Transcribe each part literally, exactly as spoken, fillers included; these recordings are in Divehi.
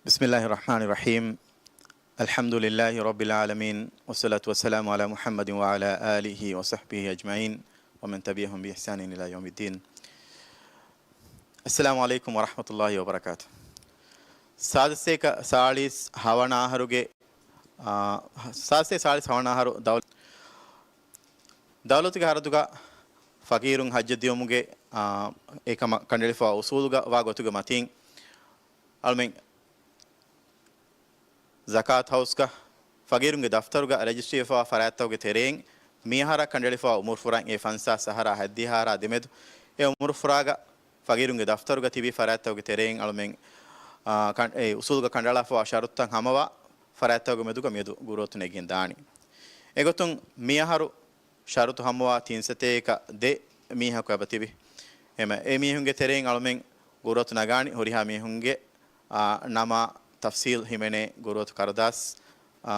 بسم الله الرحمن الرحيم. الحمد لله رب العالمين، والصلاة والسلام على محمد وعلى آله وصحبه أجمعين، ومن تبعهم بإحسان إلى يوم الدين. السلام عليكم ورحمة الله وبركاته. ސާދަސް ސާޅީސް ހަވަނަ އަހަރުގެ، އާ، ސާދަސް ސާޅީސް ހަވަނަ އަހަރު ދައު-، ދައުލަތުގެ ހަރަދުގަ ފަގީރުން ހައްޖަށް ދިޔުމުގެ، އާ، އެކަމަށް ކަނޑައެޅިފައި އުސޫލުގަ ވާ ގޮތުގެ މަތީން، އަޅުމެން ޒަކާތް ހައުސްގަ ފަގީރުންގެ ދަފްތަރުގަ ރަޖިސްޓްރީވެފައިވާ ފަރާތްތަކުގެ ތެރެއިން މިއަހަރަށް ކަނޑައެޅިފައިވާ އުމުރުފުރާ އެ ފަންސާސް އަހަރާ ހަތްދިހަ އަހަރާ ދެމެދު އެ އުމުރުފުރާގަ ފަގީރުންގެ ދަފްތަރުގަ ތިބި ފަރާތްތަކުގެ ތެރެއިން އަޅުމެން، އާ، ކަން-، އެ އުސޫލުގަ ކަނޑައަޅާފައިވާ ޝަރުތުތައް ހަމަވާ ފަރާތްތަކުގެ މެދުގަ މިއަދު ގުރުއަތު ނެގިގެން ދާނީ. އެގޮތުން މިއަހަރު ޝަރުތު ހަމަވާ ތިންސަތޭކަ ދެ މީހަކު އެބަތިބި. އެމަ އެ މީހުންގެ ތެރެއިން އަޅުމެން ގުރުއަތު ނަގާނީ ހުރިހާ މީހުންގެ، އާ، ނަމާ ތަފްސީލް ހިމެނޭ ގުރުއަތު ކަރުދާސް، އާ،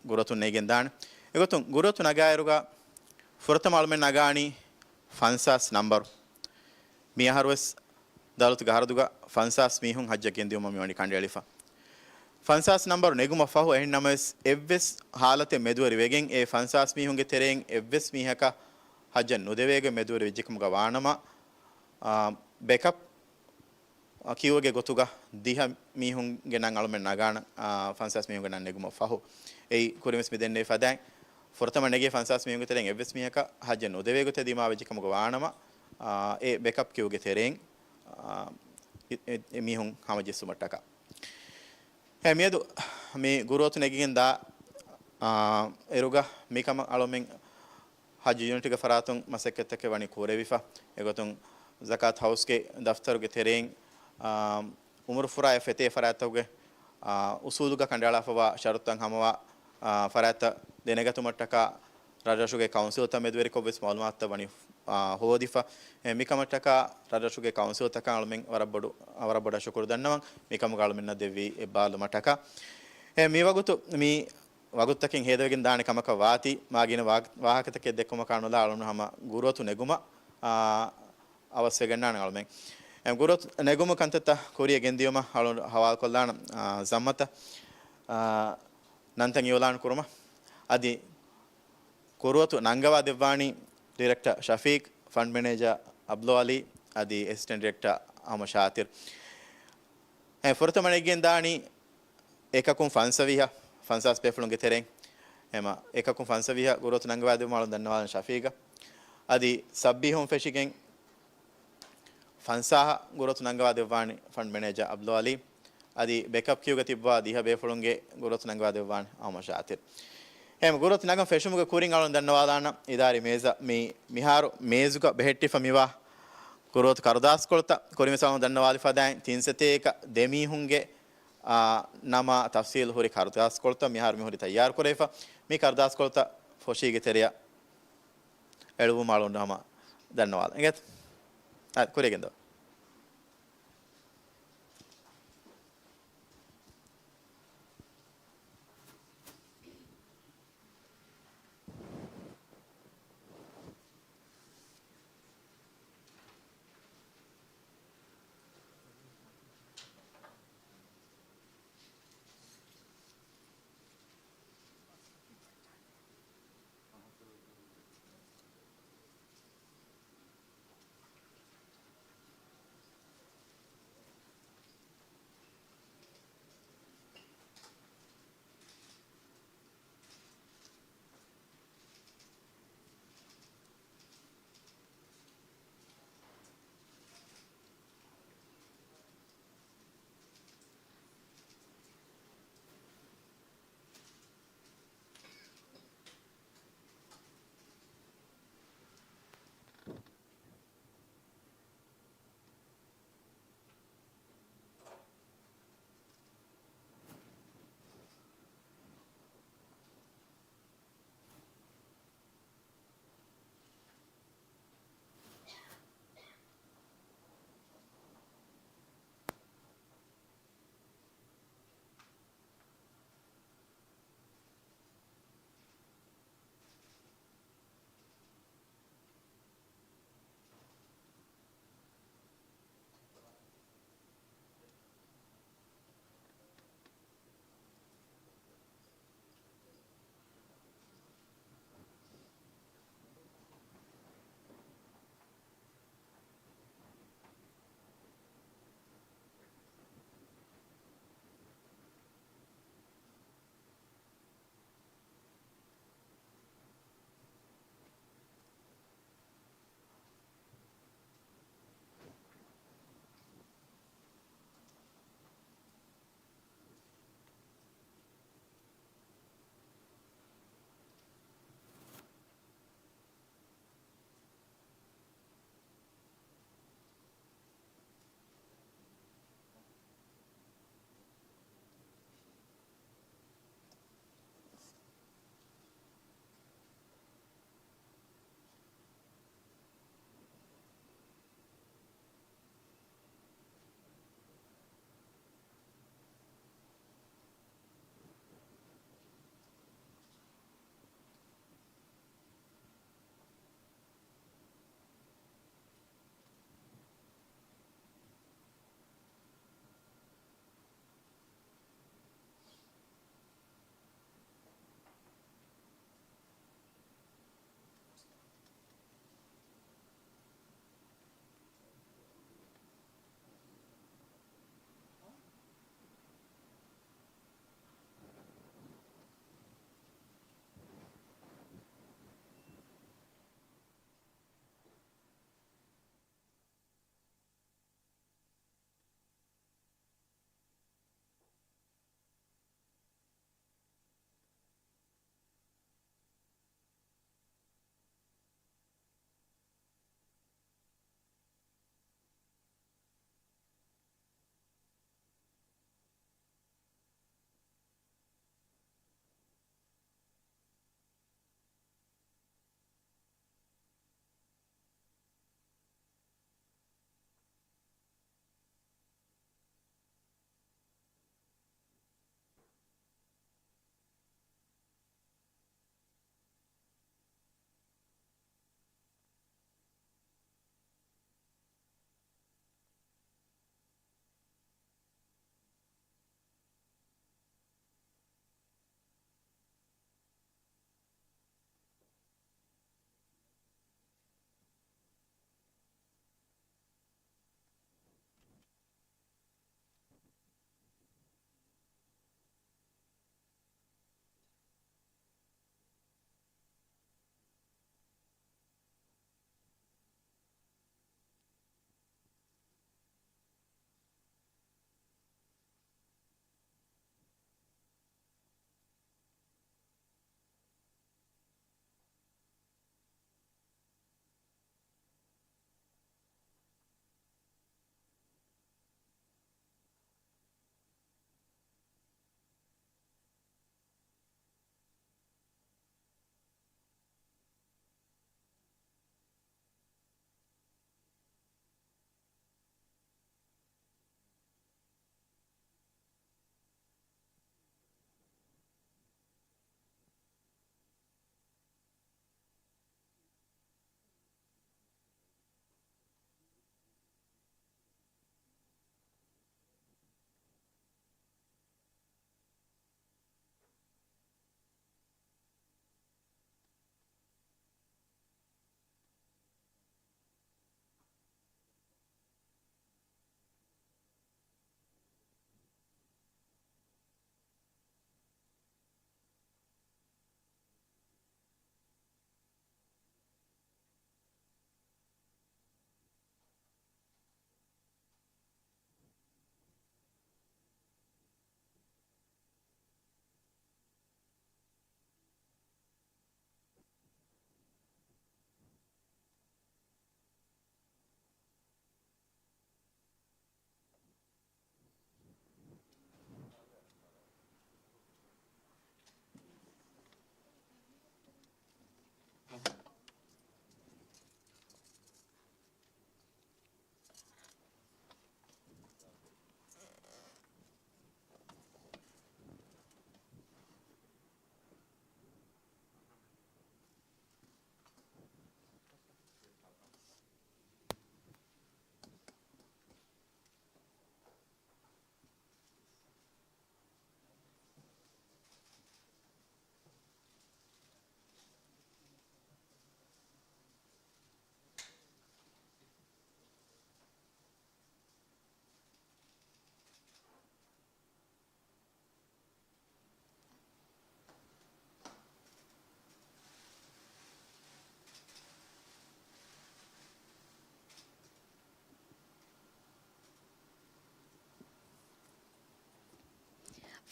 ގުރުއަތު ނެގިގެން ދާނެ. އެގޮތުން ގުރުއަތު ނަގާއިރުގަ ފުރަތަމަ އަޅުމެން ނަގާނީ ފަންސާސް ނަންބަރު. މިއަހަރުވެސް ދައުލަތުގެ ހަރަދުގަ ފަންސާސް މީހުން ހައްޖަށް ގެންދިއުމަށް މިވަނީ ކަނޑައެޅިފަ. ފަންސާސް ނަންބަރު ނެގުމަށް ފަހު އެހެން ނަމަވެސް އެއްވެސް ހާލަތެއް މެދުވެރި ވެގެން އެ ފަންސާސް މީހުންގެ ތެރެއިން އެއްވެސް މީހަކަށް ހައްޖަށް ނުދެވޭގޮތް މެދުވެރި ވެއްޖެކަމުގަ ވާނަމަ، އާ، ބެކަޕް ކިއުގެ ގޮތުގަ ދިހަ މީހުންގެ ނަން އަޅުމެން ނަގާނަން، އާ، ފަންސާސް މީހުންގެ ނަން ނެގުމަށް ފަހު. އެއީ ކުރިންވެސް މި ދެންނެވި ފަދައިން ފުރަތަމަ ނެގޭ ފަންސާސް މީހުންގެ ތެރެއިން އެއްވެސް މީހަކަށް ހައްޖަށް ނުދެވޭ ގޮތެއް ދިމާވެއްޖެ ކަމުގަ ވާނަމަ، އާ، އެ ބެކަޕް ކިއުގެ ތެރެއިން، އާ، އެ، އެ، އެ މީހުން ހަމަޖެއްސުމަށްޓަކާ. އެ މިއަދު މި ގުރުއަތު ނެގިގެން ދާ، އާ، އިރުގަ މިކަމަށް އަޅުމެން ހައްޖު ޔުނިޓްގެ ފަރާތުން މަސައްކަތްތަކެއް ވަނީ ކުރެވިފަ. އެގޮތުން ޒަކާތް ހައުސްގެ ދަފްތަރުގެ ތެރެއިން، އާ، އުމުރު ފުރާ އެ ފެތޭ ފަރާތްތަކުގެ، އާ، އުސޫލުގަ ކަނޑައަޅާފައިވާ ޝަރުތުތައް ހަމަވާ، އާ، ފަރާތްތައް ދެނެގަތުމަށްޓަކާ ރަށްރަށުގެ ކައުންސިލްތައް މެދުވެރިކޮށްވެސް މައުލޫމާތުތައް ވަނީ، އާ، ހޯދިފަ. އެ، މިކަމަށްޓަކާ ރަށްރަށުގެ ކައުންސިލްތަކަށް އަޅުމެން ވަރަށް ބޮޑު، ވަރަށް ބޮޑަށް ޝުކުރު ދަންނަވަން. މިކަމުގަ އަޅުމެންނަށް ދެއްވި އެއްބާރުލުމަށްޓަކާ. އެ، މިވަގުތު މި ވަގުތުތަކެއް ހޭދަވެގެން ދާނެ ކަމަކަށް ވާތީ، މާގިނަ ވާ-، ވާހަކަތަކެއް ދެއްކުމަކާ ނުލާ އަޅުން ހަމަ ގުރުއަތު ނެގުމަށް، އާ، އަވަސްވެގަންނާނެ އަޅުމެން. އެ، ގުރުއަތު ނެގުމު ކަންތައްތައް ކުރިޔަށް ގެންދިޔުމަށް އަޅުން ހަވާލުކޮށްލާނަން، އާ، ޒަމްމަތަށް، އާ، ނަންތައް އިއުލާން ކުރުމަށް. އަދި ގުރުއަތު ނަންގަވާ ދެއްވާނީ ޑިރެކްޓަރ ޝަފީޤް، ފަންޑް މެނޭޖަރ އަބްދުލް އަލީ، އަދި އެސިސްޓެންޓް ޑިރެކްޓަރ އަހުމަދު ޝާތިރު. އެ، ފުރަތަމަ ނެގިގެން ދާނީ އެކަކުން ފަންސަވީހަށް، ފަންސާސް ބޭފުޅުންގެ ތެރެއިން. އެމަ އެކަކުން ފަންސަވީހަށް ގުރުއަތު ނަންގަވާ ދެއްވުމަށް އަޅުން ދަންނަވާލަން ޝަފީޤަށް. އަދި ސައްބީހުން ފެށިގެން ފަންސާހަށް ގުރުއަތު ނަންގަވާ ދެއްވާނީ ފަންޑް މެނޭޖަރ އަބްދުލް އަލީ. އަދި ބެކަޕް ކިއުގަ ތިއްބާ ދިހަ ބޭފުޅުންގެ ގުރުއަތު ނަންގަވާ ދެއްވާނީ އަހުމަދު ޝާތިރު. އެހެން ގުރުއަތު ނަގަން ފެށުމުގެ ކުރިން އަޅުން ދަންނަވާލާނަން އިދާރީ މޭޒަށް މި މިހާރު މޭޒުގަ ބެހެއްޓިފަ މިވާ ގުރުއަތު ކަރުދާސްކޮޅުތައް ކުރިންވެސް އަޅުން ދަންނަވާލި ފަދައިން ތިން ސަތޭކަ ދެ މީހުންގެ، އާ، ނަމާ ތަފްސީލް ހުރި ކަރުދާސްކޮޅުތައް މިހާރު މި ހުރި ތައްޔާރު ކުރެވިފަ. މި ކަރުދާސްކޮޅުތައް ފޮށީގެ ތެރެއަށް އެޅުވުމަށް އަޅުން ހަމަ ދަންނަވާލަން. އިނގޭތަ؟ އާ، ކުރިޔަށް ގެންދަވާ.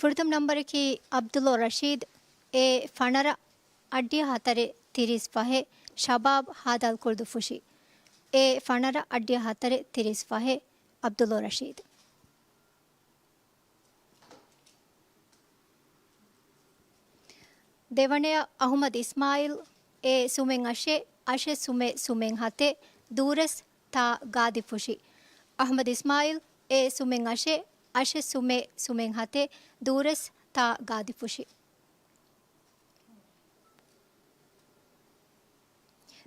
ފުރަތަމަ ނަންބަރަކީ ޢަބްދުﷲ ރަޝީދު، އޭ ފަނަރަ، އައްޑިހަ ހަތަރެއް ތިރީސް ފަހެއް، ޝަބާބް ހާދައިލް ކުޅުދުއްފުށި. އޭ ފަނަރަ، އައްޑިހަ ހަތަރެއް ތިރީސް ފަހެއް، ޢަބްދުﷲ ރަޝީދު. ދެވަނަޔަށް އަޙްމަދު އިސްމާޢީލް، އޭ ސުމެއް އަށެއް، އަށެއް ސުމެއް ސުމެއް ހަތެއް، ދޫރަސް ތާ ގާދިއްފުށި. އަޙްމަދު އިސްމާޢީލް، އޭ ސުމެއް އަށެއް، އަށެއް ސުމެއް ސުމެއް ހަތެއް، ދޫރަސް ތާ ގާދިއްފުށި.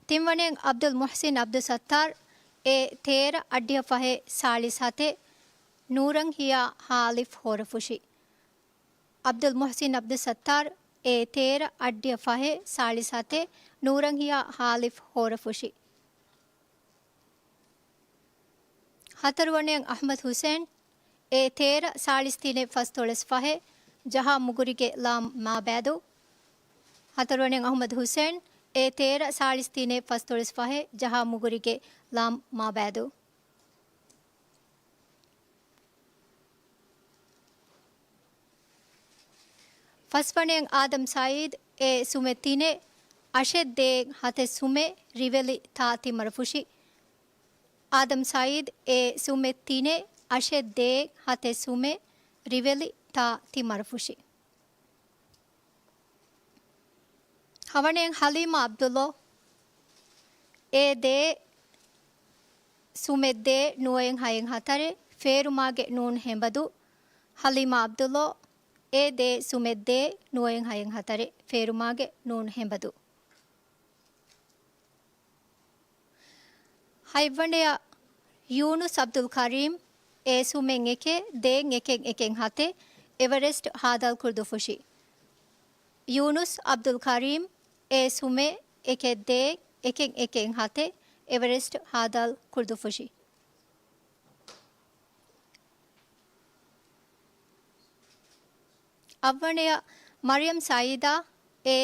ތިންވަނަޔަށް ޢަބްދުލް މުޙްސިން ޢަބްދުއްސައްތާރު، އޭ ތޭރަ، އައްޑިހަ ފަހެއް ސާޅީސް ހަތެއް، ނޫރަން ހިޔާ ހާލިފް ހޯރަފުށި. ޢަބްދުލް މުޙްސިން ޢަބްދުއްސައްތާރު، އޭ ތޭރަ، އައްޑިހަ ފަހެއް ސާޅީސް ހަތެއް، ނޫރަން ހިޔާ ހާލިފް ހޯރަފުށި. ހަތަރުވަނަޔަށް އަޙްމަދު ޙުސައިން، އޭ ތޭރަ، ސާޅީސް ތިނެއް ފަސްދޮޅަސް ފަހެއް، ޖަހާ މުގުރިގެ ލާމް މާބައިދު. ހަތަރުވަނަޔަށް އަޙްމަދު ޙުސައިން، އޭ ތޭރަ، ސާޅީސް ތިނެއް ފަސްދޮޅަސް ފަހެއް، ޖަހާ މުގުރިގެ ލާމް މާބައިދު. ފަސްވަނަޔަށް އާދަމް ސަޢީދު، އޭ ސުމެއް ތިނެއް، އަށެއް ދޭއް ހަތެއް ސުމެއް، ރިވެލި ތާ ތިމަރުފުށި. އާދަމް ސަޢީދު، އޭ ސުމެއް ތިނެއް، އަށެއް ދޭއް ހަތެއް ސުމެއް، ރިވެލި ތާ ތިމަރުފުށި. ހަވަނަޔަށް ޙަލީމާ ޢަބްދުﷲ، އޭ ދޭއް ސުމެއް ދޭއް ނުވައެއް ހައެއް ހަތަރެއް، ފޭރުމާގެ ނޫން ހެނބަދޫ. ޙަލީމާ ޢަބްދުﷲ، އޭ ދޭއް ސުމެއް ދޭއް ނުވައެއް ހައެއް ހަތަރެއް، ފޭރުމާގެ ނޫން ހެނބަދޫ. ހަތްވަނަޔަށް ޔޫނުސް ޢަބްދުލް ކަރީމް، އޭ ސުމެއް އެކެއް، ދޭއް އެކެއް އެކެއް ހަތެއް، އެވަރެސްޓް ހާދައިލް ކުޅުދުއްފުށި. ޔޫނުސް ޢަބްދުލް ކަރީމް، އޭ ސުމެއް އެކެއް ދޭއް އެކެއް އެކެއް ހަތެއް، އެވަރެސްޓް ހާދައިލް ކުޅުދުއްފުށި. އަށްވަނަޔަށް މަރިޔަމް ސަޢީދާ، އޭ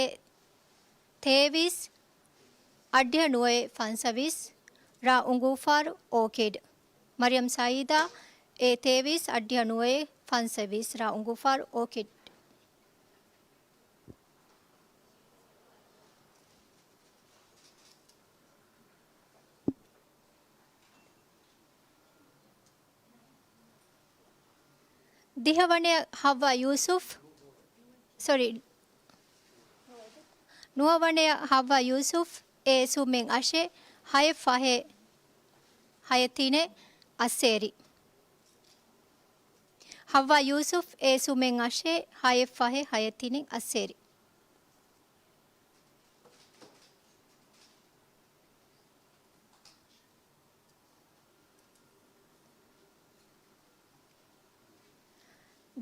ތޭވީސް، އައްޑިހަ ނުވައެއް ފަންސަވީސް، ރ އުނގޫފާރު އޯކިޑް. މަރިޔަމް ސަޢީދާ، އޭ ތޭވީސް، އައްޑިހަ ނުވައެއް ފަންސަވީސް، ރ އުނގޫފާރު އޯކިޑް. ދިހަވަނަޔަށް ޙައްވާ ޔޫސުފް، ސޮރީ، ނުވަވަނަޔަށް ޙައްވާ ޔޫސުފް، އޭ ސުމެއް އަށެއް، ހައެއް ފަހެއް ހައެއް ތިނެއް، އައްސޭރި. ޙައްވާ ޔޫސުފް، އޭ ސުމެއް އަށެއް، ހައެއް ފަހެއް ހައެއް ތިނެއް، އައްސޭރި.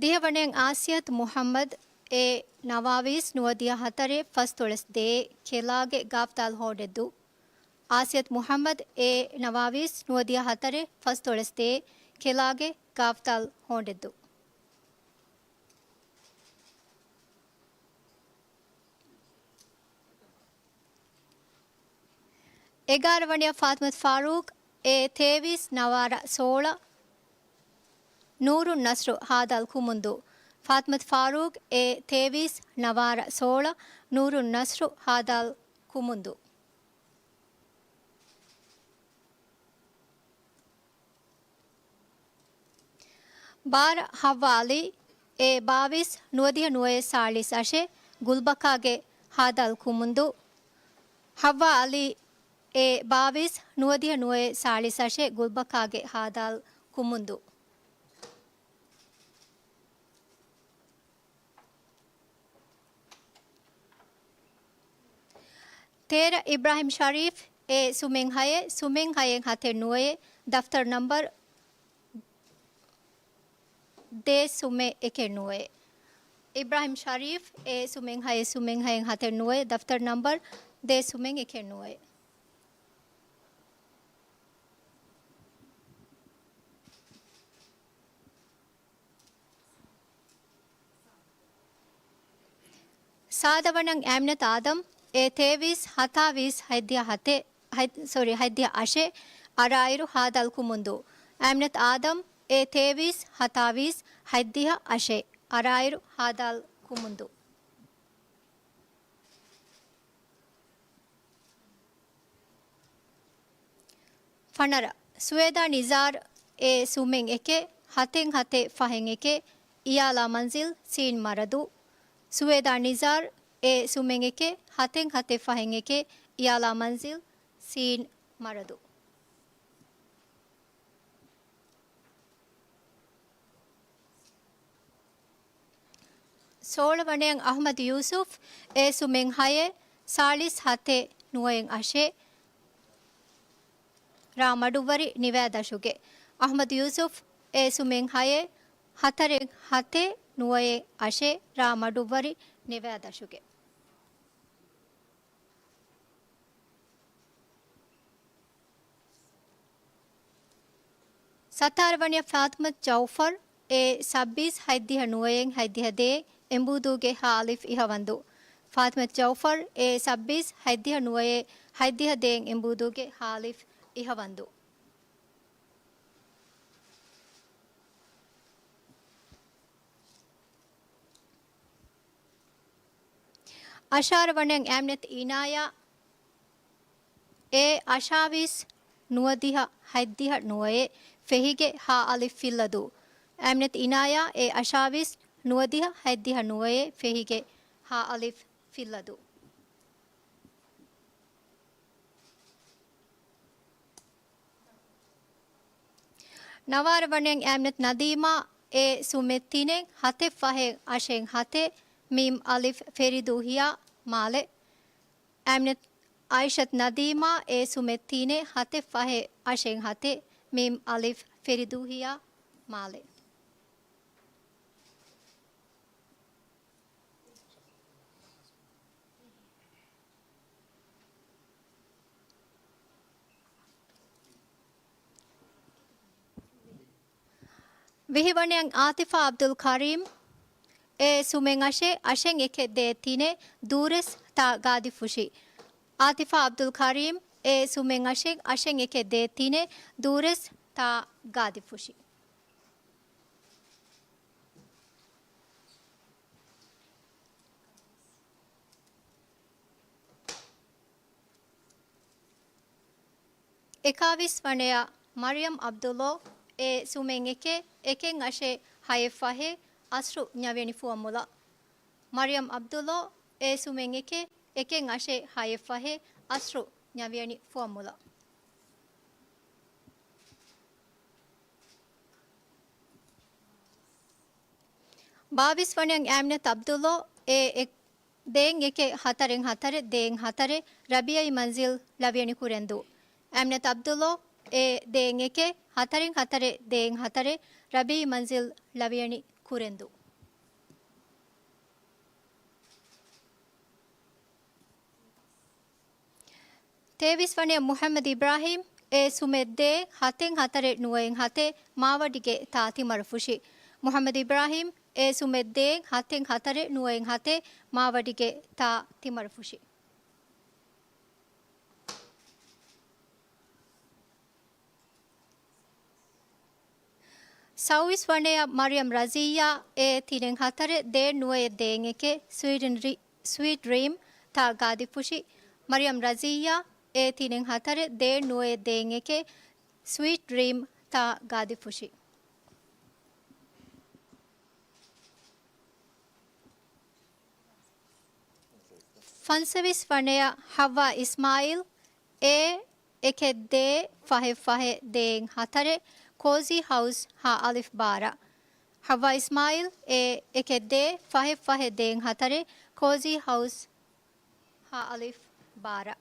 ދިހަވަނަޔަށް އާސިޔަތު މުޙައްމަދު، އޭ ނަވާވީސް، ނުވަދިހަ ހަތަރެއް ފަސްދޮޅަސް ދޭއް، ކެލާގެ ގާފްދާލް ހޯނޑެއްދޫ. އާސިޔަތު މުޙައްމަދު، އޭ ނަވާވީސް، ނުވަދިހަ ހަތަރެއް ފަސްދޮޅަސް ދޭއް، ކެލާގެ ގާފްދާލް ހޯނޑެއްދޫ. އެގާރަ ވަނަޔަށް ފާތިމަތު ފާރޫޤް، އޭ ތޭވީސް، ނަވާރަ ސޯޅަ، ނޫރުން ނަސްރު ހާދައިލް ކުމުންދޫ. ފާތިމަތު ފާރޫޤް، އޭ ތޭވީސް، ނަވާރަ ސޯޅަ، ނޫރުން ނަސްރު ހާދައިލް ކުމުންދޫ. ބާރަ ޙައްވާ ޢަލީ، އޭ ބާވީސް، ނުވަދިހަ ނުވައެއް ސާޅީސް އަށެއް، ގުލްބަކާގެ ހާދައިލް ކުމުންދޫ. ޙައްވާ ޢަލީ، އޭ ބާވީސް، ނުވަދިހަ ނުވައެއް ސާޅީސް އަށެއް، ގުލްބަކާގެ ހާދައިލް ކުމުންދޫ. ތޭރަ އިބްރާހިމް ޝަރީފް، އޭ ސުމެއް ހައެއް، ސުމެއް ހައެއް ހަތެއް ނުވައެއް، ދަފްތަރު ނަންބަރު ދޭއް ސުމެއް އެކެއް ނުވައެއް. އިބްރާހިމް ޝަރީފް، އޭ ސުމެއް ހައެއް، ސުމެއް ހައެއް ހަތެއް ނުވައެއް، ދަފްތަރު ނަންބަރު ދޭއް ސުމެއް އެކެއް ނުވައެއް. ސާދަ ވަނަ އަމިނަތު އާދަމް، އޭ ތޭވީސް، ހަތާވީސް، ހަތްދިހަ ހަތެއް، ހަތް، ސޮރީ، ހަތްދިހަ އަށެއް، އަރާއިރު ހާދައިލް ކުމުންދޫ. އަމިނަތު އާދަމް، އޭ ތޭވީސް، ހަތާވީސް، ހަތްދިހަ އަށެއް، އަރާއިރު ހާދާލް ކުމުންދޫ. ފަނަރަ، ސުވޭދާ ނިޒާރް އޭ ސުމެން އެކެއް ހަތެއް ހަތެއް ފަހެއް އެކެއް އިޔާލާ މަންޒިލް ސީން މަރަދޫ. ސުވޭދާ ނިޒާރް އޭ ސުމެން އެކެއް ހަތެއް ހަތެއް ފަހެއް އެކެއް އިޔާލާ މަންޒިލް ސީން މަރަދޫ. ސޯޅަ ވަނައަށް އަޙްމަދު ޔޫސުފް އޭ ސުމެން ހައެއް ސާޅީސް ހަތެއް ނުވައެއް އަށެއް ރ މަޑުއްވަރި ނިވައިދަށުގެ. އަޙްމަދު ޔޫސުފް އޭ ސުމެން ހައެއް ހަތަރެއް ހަތެއް ނުވައެއް އަށެއް ރ މަޑުއްވަރި ނިވައިދަށުގެ. ސަތާރަ ވަނައަށް ފާތިމަތު ޖައުފަރް އޭ ސައްބީސް ހަތްދިހަ ނުވައެއް ހަތްދިހަ ދޭއް އެނބޫދޫގެ ހ އަލިފް އިހަވަންދޫ. ފާތިމަތު ޖައުފަރް އޭ ސައްބީސް ހަތްދިހަ ނުވައެއް ހަތްދިހަ ދޭއް އެނބޫދޫގެ ހ އަލިފް އިހަވަންދޫ. އަށާރަ ވަނައަށް އައިމްނަތު އިނާޔާ އޭ އަށާވީސް ނުވަދިހަ ހަތްދިހަ ނުވައެއް ފެހިގެ ހ އަލިފް ފިއްލަދޫ. އައިމްނަތު އިނާޔާ އޭ އަށާވީސް ނުވަދިހަ ހަތްދިހަ ނުވައެއް ފެހިގެ ހ އަލިފް ފިއްލަދޫ. ނަވާރަ ވަނައަށް އައިމްނަތު ނަދީމާ އޭ ސުމެއް ތިނެއް ހަތެއް ފަހެއް އަށެއް ހަތެއް މީމް އަލިފް ފެރިދޫ ހިޔާ މާލެ. އައިމްނަތު އައިޝަތު ނަދީމާ އޭ ސުމެއް ތިނެއް ހަތެއް ފަހެއް އަށެއް ހަތެއް މީމް އަލިފް ފެރިދޫ ހިޔާ މާލެ. ވިހި ވަނައަށް އާތިފާ އަބްދުލް ކަރީމް އޭ ސުމެއް އަށެއް އަށެއް އެކެއް ދޭއް ތިނެއް ދޫރެސް ތާ ގާދިފުށި. އާތިފާ އަބްދުލް ކަރީމް އޭ ސުމެއް އަށެއް އަށެއް އެކެއް ދޭއް ތިނެއް ދޫރެސް ތާ ގާދިފުށި. އެކާވީސް ވަނަޔަށް މަރިޔަމް އަބްދުﷲ އޭ ސުމެއް އެކެއް އެކެއް އަށެއް ހައެއް ފަހެއް އަސްރު ނަވިޔަނި ފުވައްމުލައް. މަރިޔަމް އަބްދުﷲ އޭ ސުމެއް އެކެއް އެކެއް އަށެއް ހައެއް ފަހެއް އަސްރު ނަވިޔަނި ފުވައްމުލައް. ބާވީސް ވަނައަށް އައިމްނަތު އަބްދުﷲ އޭ އެ-، ދޭއް އެކެއް ހަތަރެއް ހަތަރެއް ދޭއް ހަތަރެއް ރަބީޢީ މަންޒިލް ރަވިޔަނި ކުރެންދޫ. އައިމްނަތު އަބްދުﷲ އޭ ދޭއް އެކެއް ހަތަރެއް ހަތަރެއް ދޭއް ހަތަރެއް ރަބީޢީ މަންޒިލް ރަވިޔަނި ކުރެންދޫ. ތޭވީސް ވަނަޔަށް މުޙައްމަދު އިބްރާހީމް އޭ ސުމެއް ދޭއް ހަތެއް ހަތަރެއް ނުވައެއް ހަތެއް މާވަޑިގެ ތާ ތިމަރުފުށި. މުޙައްމަދު އިބްރާހީމް އޭ ސުމެއް ދޭއް ހަތެއް ހަތަރެއް ނުވައެއް ހަތެއް މާވަޑިގެ ތާ ތިމަރުފުށި. ސައުވީސް ވަނަޔަށް މަރިޔަމް ރަޒިއްޔާ އޭ ތިނެއް ހަތަރެއް ދޭއް ނުވައެއް ދޭއް އެކެއް ސްވީޑް ރީ-، ސްވީޓް ޑްރީމް ތާ ގާދިފުށި. މަރިޔަމް ރަޒިއްޔާ އޭ ތިނެއް ހަތަރެއް ދޭއް ނުވައެއް ދޭއް އެކެއް ސްވީޓް ޑްރީމް ތާ ގާދިފުށި. ފަންސަވީސް ވަނަޔަށް ޙައްވާ އިސްމާޢީލް އޭ އެކެއް ދޭއް ފަހެއް ފަހެއް ދޭއް ހަތަރެއް ކޯޒީ ހައުސް ހ އަލިފް ބާރަ. ޙައްވާ އިސްމާޢީލް އޭ އެކެއް ދޭއް ފަހެއް ފަހެއް ދޭއް ހަތަރެއް ކޯޒީ ހައުސް ހ އަލިފް ބާރަ.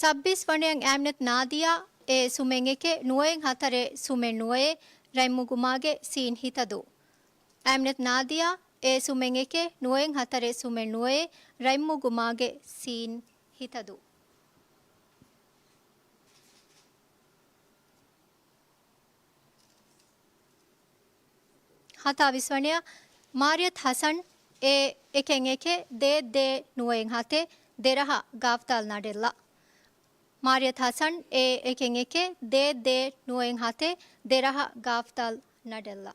ސައްބީސް ވަނަޔަށް އައިމްނަތު ނާދިޔާ އޭ ސުމެއް އެކެއް ނުވައެއް ހަތަރެއް ސުމެއް ނުވައެއް ރަތްމުގުމާގެ ސީން ހިތަދޫ. އައިމްނަތު ނާދިޔާ އޭ ސުމެއް އެކެއް ނުވައެއް ހަތަރެއް ސުމެއް ނުވައެއް ރަތްމުގުމާގެ ސީން ހިތަދޫ. ހަތާވީސް ވަނަޔަށް މާރިޔަތު ހަސަން އޭ އެކެއް އެކެއް ދޭއް ދޭއް ނުވައެއް ހަތެއް ދެރަހަ ގާފްދާލް ނަޑެއްލަ. މާރިޔަތު ހަސަން އޭ އެކެއް އެކެއް ދޭއް ދޭއް ނުވައެއް ހަތެއް ދެ ރަހަ ގާފްދާލް ނަޑެއްލާ.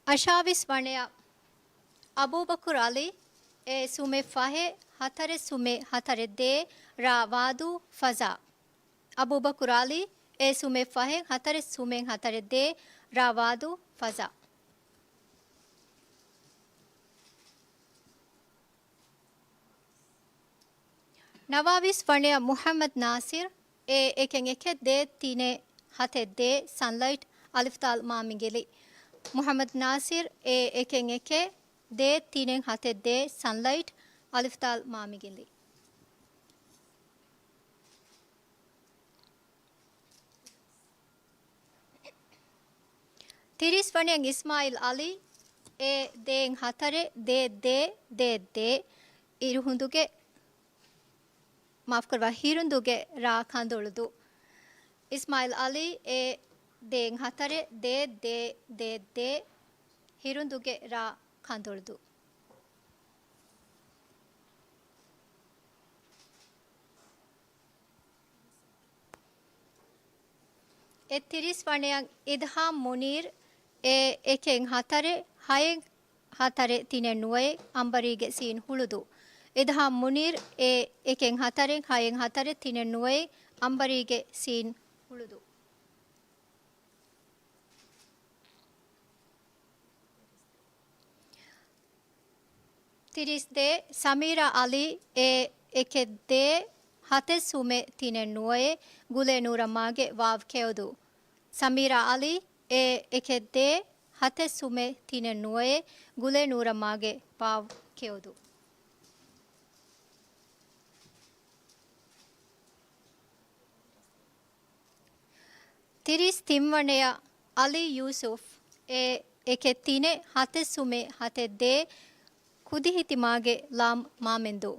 އަށާވީސް ވަނަޔަށް އަބޫބަކުރު އަލީ އޭ ސުމެއް ފަހެއް ހަތަރެއް ސުމެއް ހަތަރެއް ދޭއް ރާ ވާދޫ ފަޒާ. އަބޫބަކުރު އަލީ އޭ ސުމެއް ފަހެއް ހަތަރެއް ސުމެއް ހަތަރެއް ދޭއް ރާ ވާދޫ ފަޒާ. ނަވާވީސް ވަނަޔަށް މުޙައްމަދު ނާސިރު އޭ އެކެއް އެކެއް ދޭއް ތިނެއް ހަތެއް ދޭއް ސަންލައިޓް އަލިފްދާލް މާމިގިލި. މުޙައްމަދު ނާސިރު އޭ އެކެއް އެކެއް ދޭއް ތިނެއް ހަތެއް ދޭއް ސަންލައިޓް އަލިފްދާލް މާމިގިލި. ތިރީސް ވަނަޔަށް އިސްމާއިލް އަލީ އޭ ދޭއް ހަތަރެއް ދޭއް ދޭއް ދޭއް ދޭއް އިރުހުނދުގެ، މާފުކުރައްވާ، ހިރުނދުގެ ރާ ކަނދުޅުދޫ. އިސްމާއިލް އަލީ އޭ ދޭއް ހަތަރެއް ދޭއް ދޭއް ދޭއް ދޭއް ހިރުނދުގެ ރާ ކަނދުޅުދޫ. އެއް ތިރީސް ވަނަޔަށް އިލްހާމް މުނީރު އޭ އެކެއް ހަތަރެއް ހައެއް ހަތަރެއް ތިނެއް ނުވައެއް އަނބަރީގެ ސީން ހުޅުދޫ. އިލްހާމް މުނީރު އޭ އެކެއް ހަތަރެއް ހައެއް ހަތަރެއް ތިނެއް ނުވައެއް އަނބަރީގެ ސީން ހުޅުދޫ. ތިރީސް ދޭއް ސަމީރާ އަލީ އޭ އެކެއް ދޭއް ހަތެއް ސުމެއް ތިނެއް ނުވައެއް ގުލޭ ނޫރަމާގެ ވާވް ކެޔޮދޫ. ސަމީރާ އަލީ އޭ އެކެއް ދޭއް ހަތެއް ސުމެއް ތިނެއް ނުވައެއް ގުލޭ ނޫރަމާގެ ވާވް ކެޔޮދޫ. ތިރީސް ތިން ވަނަޔަށް އަލީ ޔޫސުފް އޭ އެކެއް ތިނެއް ހަތެއް ސުމެއް ހަތެއް ދޭއް ކުދިހިތިމާގެ ލާމް މާމެންދޫ.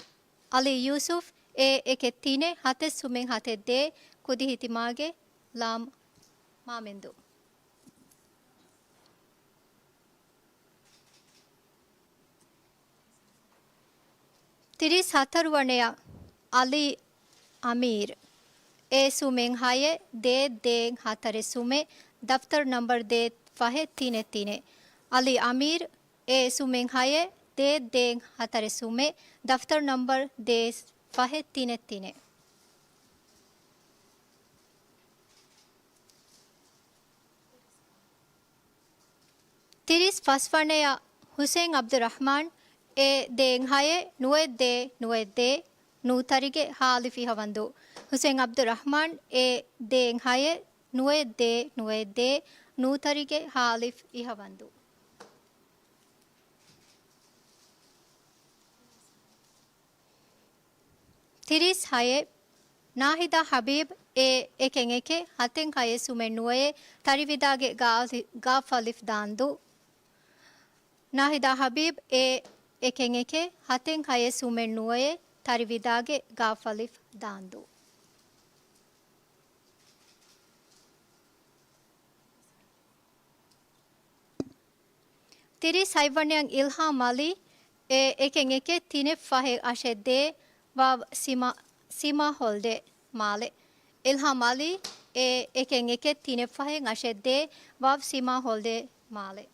އަލީ ޔޫސުފް އޭ އެކެއް ތިނެއް ހަތެއް ސުމެއް ހަތެއް ދޭއް ކުދިހިތިމާގެ ލާމް މާމެންދޫ. ތިރީސް ހަތަރު ވަނަޔަށް އަލީ އަމީރު އޭ ސުމެއް ހައެއް ދޭއް ދޭއް ހަތަރެއް ސުމެއް ދަފްތަރު ނަމްބަރު ދޭއް ފަހެއް ތިނެއް ތިނެއް. އަލީ އަމީރު އޭ ސުމެއް ހައެއް ދޭއް ދޭއް ހަތަރެއް ސުމެއް ދަފްތަރު ނަމްބަރު ދޭއް ފަހެއް ތިނެއް ތިނެއް. ތިރީސް ފަސް ވަނަޔަށް ހުސެން އަބްދުއްރަހްމާން އޭ ދޭއް ހައެއް ނުވައެއް ދޭއް ނުވައެއް ދޭއް ނޫތަރިގެ ހާ އަލިފް އިހަވަންދޫ. ހުސެން އަބްދުއްރަހްމާން އޭ ދޭއް ހައެއް ނުވައެއް ދޭއް ނުވައެއް ދޭއް ނޫތަރިގެ ހާ އަލިފް އިހަވަންދޫ. ތިރީސް ހައެއް ނާހިދާ ހަބީބް އޭ އެކެއް އެކެއް ހަތެއް ހައެއް ސުމެއް ނުވައެއް ތަރިވިދާގެ ގާ-، ގާފް އަލިފް ދާންދޫ. ނާހިދާ ހަބީބް އޭ އެކެއް އެކެއް ހަތެއް ހައެއް ސުމެއް ނުވައެއް ތަރިވިދާގެ ގާފް އަލިފް ދާންދޫ. ތިރީސް ހަތް ވަނަޔަށް އިލްހާމް އަލީ އޭ އެކެއް އެކެއް ތިނެއް ފަހެއް އަށެއް ދޭއް ވާވް ސިމާ، ސިމާ ހޮލްޑޭ މާލެ. އިލްހާމް އަލީ އޭ އެކެއް އެކެއް ތިނެއް ފަހެއް އަށެއް ދޭއް ވާވް ސިމާ ހޮލްޑޭ މާލެ.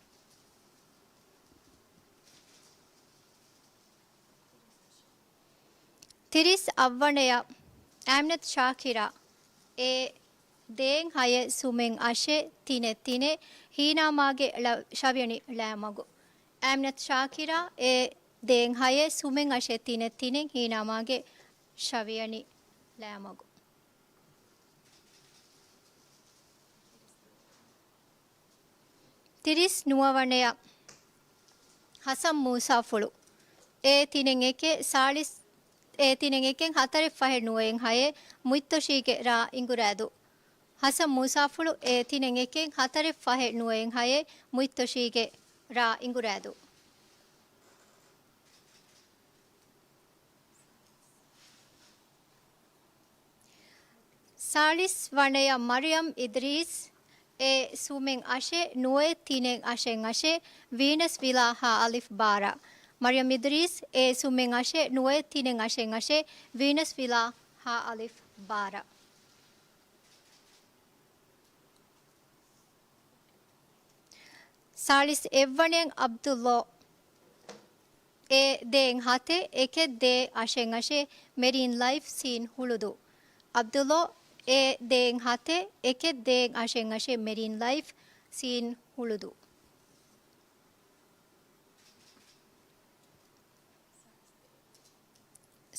ތިރީސް އަށް ވަނަޔަށް އާމިނަތު ޝާކިރާ އޭ ދޭއް ހައެއް ސުމެއް އަށެއް ތިނެއް ތިނެއް ހީނާމާގެ ޅަ-، ޝަވިޔަނި ޅައިމަގު. އާމިނަތު ޝާކިރާ އޭ ދޭއް ހައެއް ސުމެއް އަށެއް ތިނެއް ތިނެއް ހީނާމާގެ ޝަވިޔަނި ޅައިމަގު. ތިރީސް ނުވަ ވަނަޔަށް ހަސަން މޫސާފުޅު އޭ ތިނެއް އެކެއް ސާޅީސް، އޭ ތިނެއް އެކެއް ހަތަރެއް ފަހެއް ނުވައެއް ހައެއް މުއިއްތޮށީގެ ރާ އިނގުރާދޫ. ހަސަން މޫސާފުޅު އޭ ތިނެއް އެކެއް ހަތަރެއް ފަހެއް ނުވައެއް ހައެއް މުއިއްތޮށީގެ ރާ އިނގުރާދޫ. ސާޅީސް ވަނަޔަށް މަރިޔަމް އިދްރީސް އޭ ސުމެއް އަށެއް ނުވައެއް ތިނެއް އަށެއް އަށެއް ވީނަސް ވިލާ ހާ އަލިފް ބާރަ. މަރިޔަމް އިދްރީސް، އޭ ސުމެއް އަށެއް، ނުވައެއް ތިނެއް އަށެއް އަށެއް، ވީނަސް ފިލާ، ހާ އަލިފް ބާރަ. ސާޅީސް އެއްވަނައަށް ޢަބްދުﷲ، އޭ ދޭއް ހަތެއް، އެކެއް ދޭއް އަށެއް އަށެއް، މެރީން ލައިފް، ސީން ހުޅުދޫ. ޢަބްދުﷲ، އޭ ދޭއް ހަތެއް، އެކެއް ދޭއް އަށެއް އަށެއް، މެރީން ލައިފް، ސީން ހުޅުދޫ.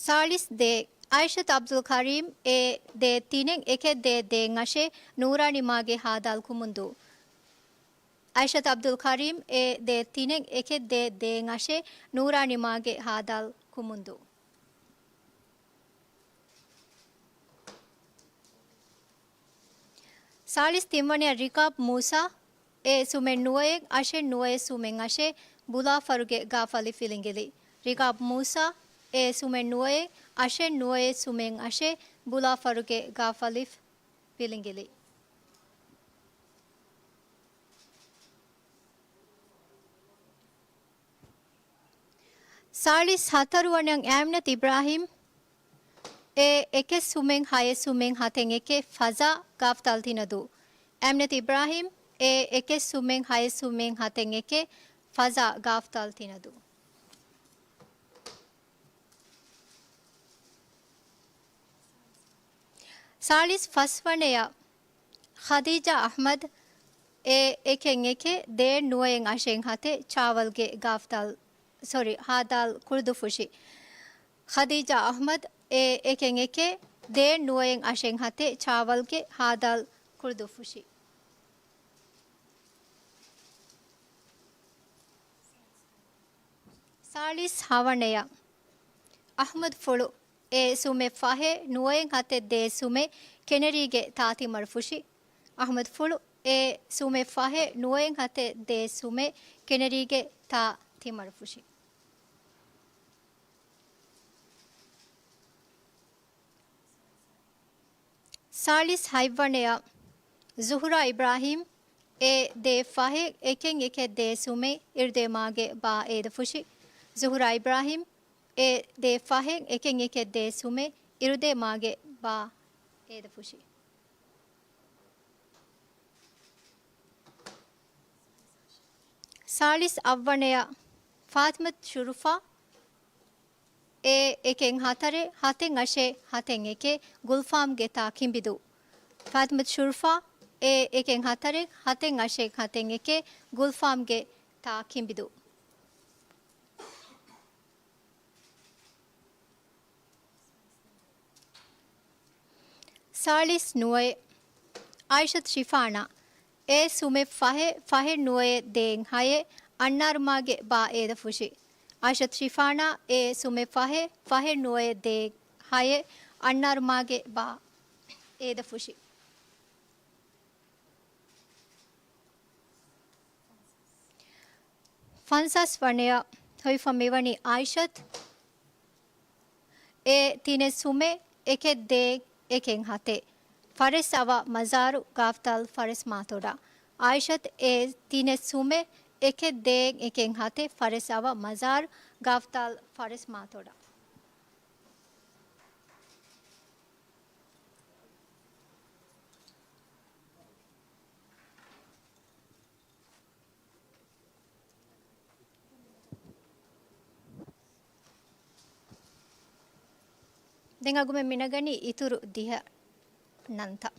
ސާޅީސް ދޭއް، އައިޝަތު ޢަބްދުލް ކަރީމް، އޭ ދޭއް ތިނެއް، އެކެއް ދޭއް ދޭއް އަށެއް، ނޫރާނީ މާގެ ހާދާލް ކުމުންދޫ. އައިޝަތު ޢަބްދުލް ކަރީމް، އޭ ދޭއް ތިނެއް، އެކެއް ދޭއް ދޭއް އަށެއް، ނޫރާނީ މާގެ ހާދާލް ކުމުންދޫ. ސާޅީސް ތިންވަނައަށް ރިކާބް މޫސާ، އޭ ސުމެއް ނުވައެއް، އަށެއް ނުވައެއް ސުމެއް އަށެއް، ބުލާފަރުގެ ގާފަލި ފިލިނގިލި. ރިކާބް މޫސާ، އޭ ސުމެއް ނުވައެއް، އަށެއް ނުވައެއް ސުމެއް އަށެއް، ބުލާފަރުގެ ގާފަލި ފިލިނގިލި. ސާޅީސް ހަތަރުވަނައަށް އާމިނަތު އިބްރާހީމް، އޭ އެކެއް ސުމެއް ހައެއް ސުމެއް ހަތެއް އެކެއް، ފަޒާ ގާފްދާލް ތިނަދޫ. އާމިނަތު އިބްރާހީމް، އޭ އެކެއް ސުމެއް ހައެއް ސުމެއް ހަތެއް އެކެއް، ފަޒާ ގާފްދާލް ތިނަދޫ. ސާޅީސް ފަސްވަނަޔަށް ޚަދީޖާ އަޙްމަދު، އޭ އެކެއް އެކެއް ދޭއް ނުވައެއް އަށެއް ހަތެއް، ޗާވަލްގެ ގާފްދާލް، ސޮރީ، ހާދާލް ކުޅުދުއްފުށި. ޚަދީޖާ އަޙްމަދު، އޭ އެކެއް އެކެއް ދޭއް ނުވައެއް އަށެއް ހަތެއް، ޗާވަލްގެ ހާދާލް ކުޅުދުއްފުށި. ސާޅީސް ހަވަނަޔަށް އަޙްމަދު ފުޅު، އޭ ސުމެއް ފަހެއް ނުވައެއް ހަތެއް ދޭއް ސުމެއް، ކެނެރީގެ ތާ ތިމަރުފުށި. އަޙްމަދު ފުޅު، އޭ ސުމެއް ފަހެއް ނުވައެއް ހަތެއް ދޭއް ސުމެއް، ކެނެރީގެ ތާ ތިމަރުފުށި. ސާޅީސް ހަތްވަނަޔަށް ޒުހުރާ އިބްރާހީމް، އޭ ދޭއް ފަހެއް އެކެއް އެކެއް ދޭއް ސުމެއް، އިރުދޭ މާގެ ބާ އޭދަފުށި. ޒުހުރާ އިބްރާހީމް، އޭ ދޭއް ފަހެއް އެކެއް އެކެއް ދޭއް ސުމެއް، އިރުދޭ މާގެ ބާ އޭދަފުށި. ސާޅީސް އަށްވަނަޔަށް ފާތިމަތު ޝުރުފާ، އޭ އެކެއް ހަތަރެއް ހަތެއް އަށެއް ހަތެއް އެކެއް، ގުލްފާމްގެ ތާ ކިނބިދޫ. ފާތިމަތު ޝުރުފާ، އޭ އެކެއް ހަތަރެއް ހަތެއް އަށެއް ހަތެއް އެކެއް، ގުލްފާމްގެ ތާ ކިނބިދޫ. ސާޅީސް ނުވައެއް، އާއިޝަތު ޝިފާނާ، އޭ ސުމެއް ފަހެއް، ފަހެއް ނުވައެއް ދޭއް ހައެއް، އަންނާރުމާގެ ބާ އޭދަފުށި. އާއިޝަތު ޝިފާނާ، އޭ ސުމެއް ފަހެއް، ފަހެއް ނުވައެއް ދޭއް ހައެއް، އަންނާރުމާގެ ބާ އޭދަފުށި. ފަންސާސް ވަނަޔަށް ހޮވިފަ މިވަނީ އާއިޝަތު، އޭ ތިނެއް ސުމެއް އެކެއް ދޭއް އެކެއް ހަތެއް، ފަރެސް އަވަ މަޒާރު ގާފްދާލް ފަރެސް މާތޮޑާ. އާއިޝަތު، އޭ ތިނެއް ސުމެއް އެކެއް ދޭއް އެކެއް ހަތެއް، ފަރެސް އަވަ މަޒާރު ގާފްދާލް ފަރެސް މާތޮޑާ. ދެން އަގުމެން މިނަގަނީ އިތުރު ދިހަ ނަންތައް.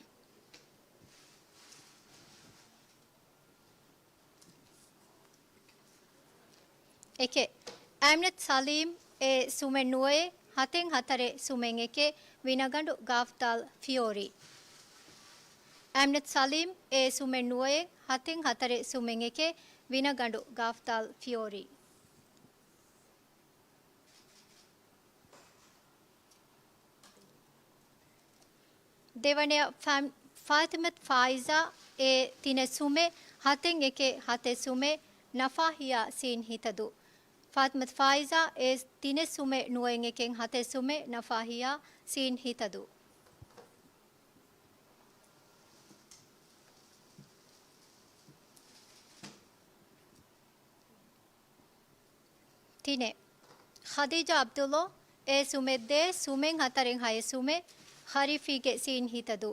އެކެއް، އާމިނަތު ސަލީމް، އޭ ސުމެއް ނުވައެއް ހަތެއް ހަތަރެއް ސުމެއް އެކެއް، ވިނަގަނޑު ގާފްދާލް ފިޔޯރީ. އާމިނަތު ސަލީމް، އޭ ސުމެއް ނުވައެއް ހަތެއް ހަތަރެއް ސުމެއް އެކެއް، ވިނަގަނޑު ގާފްދާލް ފިޔޯރީ. ދެވަނަޔަށް ފާ-، ފާތިމަތު ފާއިޒާ، އޭ ތިނެއް ސުމެއް ހަތެއް އެކެއް ހަތެއް ސުމެއް، ނަފާހިޔާ ސީން ހިތަދޫ. ފާތިމަތު ފާއިޒާ، އޭ ތިނެއް ސުމެއް ނުވައެއް އެކެއް ހަތެއް ސުމެއް، ނަފާހިޔާ ސީން ހިތަދޫ. ތިނެއް. ޚަދީޖާ ޢަބްދުﷲ، އޭ ސުމެއް ދޭއް ސުމެއް ހަތަރެއް ހައެއް ސުމެއް، ޚަރީފީގެ ސީން ހިތަދޫ.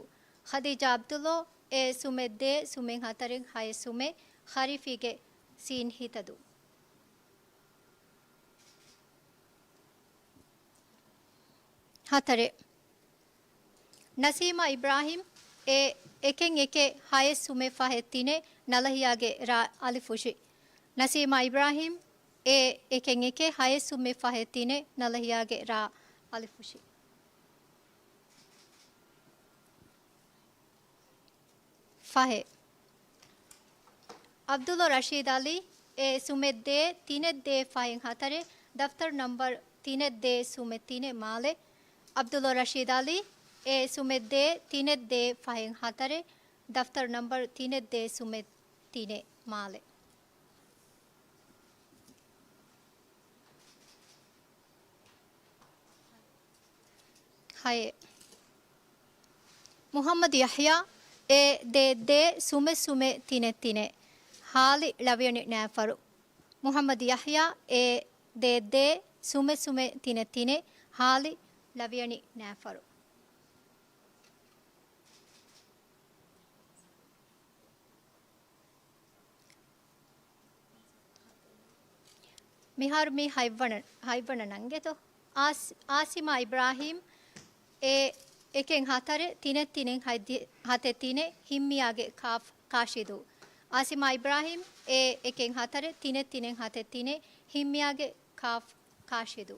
ޚަދީޖާ ޢަބްދުﷲ، އޭ ސުމެއް ދޭއް ސުމެއް ހަތަރެއް ހައެއް ސުމެއް، ޚަރީފީގެ ސީން ހިތަދޫ. ހަތަރެއް. ނަސީމާ އިބްރާހީމް، އޭ އެކެއް އެކެއް ހައެއް ސުމެއް ފަހެއް ތިނެއް، ނަލަހިޔާގެ ރާ އަލިފުށި. ނަސީމާ އިބްރާހީމް، އޭ އެކެއް އެކެއް ހައެއް ސުމެއް ފަހެއް ތިނެއް، ނަލަހިޔާގެ ރާ އަލިފުށި. ފަހެއް. ޢަބްދުﷲ ރަޝީދު ޢަލީ، އޭ ސުމެއް ދޭއް ތިނެއް ދޭއް ފަހެއް ހަތަރެއް، ދަފްތަރު ނަންބަރު ތިނެއް ދޭއް ސުމެއް ތިނެއް، މާލެ. ޢަބްދުﷲ ރަޝީދު ޢަލީ، އޭ ސުމެއް ދޭއް ތިނެއް ދޭއް ފަހެއް ހަތަރެއް، ދަފްތަރު ނަންބަރު ތިނެއް ދޭއް ސުމެއް ތިނެއް، މާލެ. ހައެއް. މުޙައްމަދު ޔަޙްޔާ، އޭ ދޭއް ދޭއް ސުމެއް ސުމެއް ތިނެއް ތިނެއް، ހާލި ޅަވިޔަނި ނައިފަރު. މުޙައްމަދު ޔަޙްޔާ، އޭ ދޭއް ދޭއް ސުމެއް ސުމެއް ތިނެއް ތިނެއް، ހާލި ޅަވިޔަނި ނައިފަރު. މިހާރު މީ ހަތްވަނަ، ހަތްވަނަ ނަންގެތޯ؟ އާސް، އާސިމާ އިބްރާހީމް، އޭ އެކެއް ހަތަރެއް ތިނެއް ތިނެއް ހަތެއް ތިނެއް، ހިންމިޔާގެ ކާފް ކާށިދޫ. އާސިމާ އިބްރާހީމް، އޭ އެކެއް ހަތަރެއް ތިނެއް ތިނެއް ހަތެއް ތިނެއް، ހިންމިޔާގެ ކާފް ކާށިދޫ.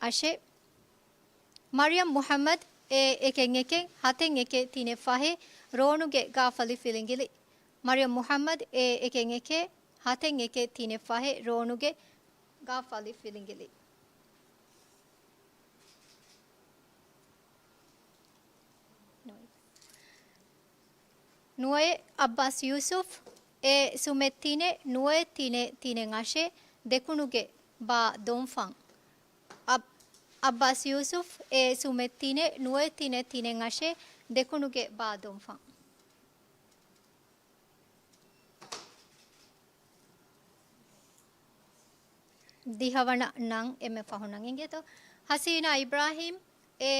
އަށެއް. މަރިޔަމް މުޙައްމަދު، އޭ އެކެއް އެކެއް ހަތެއް އެކެއް ތިނެއް ފަހެއް، ރޯނުގެ ގާފަލި ފިލިނގިލި. މަރިޔަމް މުޙައްމަދު، އޭ އެކެއް އެކެއް ހަތެއް އެކެއް ތިނެއް ފަހެއް، ރޯނުގެ ގާފަލި ފިލިނގިލި. ނުވައެއް. ޢައްބާސް ޔޫސުފް، އޭ ސުމެއް ތިނެއް ނުވައެއް ތިނެއް ތިނެއް އަށެއް، ދެކުނުގެ ބާ ދޮންފަން. ޢައް، ޢައްބާސް ޔޫސުފް، އޭ ސުމެއް ތިނެއް ނުވައެއް ތިނެއް ތިނެއް އަށެއް، ދެކުނުގެ ބާ ދޮންފަން. ދިހަވަނަ ނަން އެންމެ ފަހު ނަން އިނގޭތޯ. ހަސީނާ އިބްރާހީމް، އޭ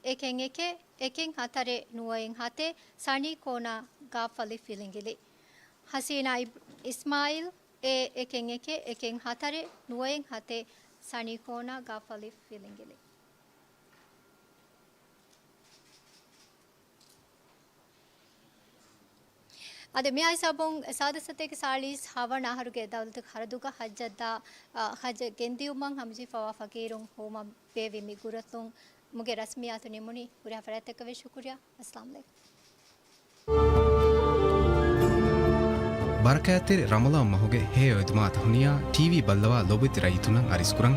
އެކެއް އެކެއް އެކެއް ހަތަރެއް ނުވައެއް ހަތެއް، ސަނީ ކޯނާ ގާފަލި ފިލިނގިލި. ހަސީނާ އިބް، އިސްމާއީލް، އޭ އެކެއް އެކެއް އެކެއް ހަތަރެއް ނުވައެއް ހަތެއް، ސަނީ ކޯނާ ގާފަލި ފިލިނގިލި. އަދި މިއާ ހިސާބުން ސާދަ ސަތޭކަ ސާޅީސް ހަވަނަ އަހަރުގެ ދައުލަތުގެ ހަރަދުގަ ޙައްޖަށްދާ، އަ، ޙައްޖަށް ގެންދިއުމަށް ހަމަޖެހިފަވާ ފަޤީރުން ހޮވުމަށް ބޭއްވި މި ގުރަތުން މުގެ ރަސްމިއްޔާތު ނިމުނީ. ހުރިހާ ފަރާތްތަކަށް ވެސް ޝުކުރިއްޔާ. އައްސަލާމު ޢަލައިކުމް. ބަރަކާތްތެރި ރަމަޟާން މަހުގެ ހެޔޮ އެދުމާތައް ހުނިޔާ، ޓީވީ ބައްލަވާ ލޯބިވެތި ރައްޔިތުންނަށް އަރިސްކުރަން.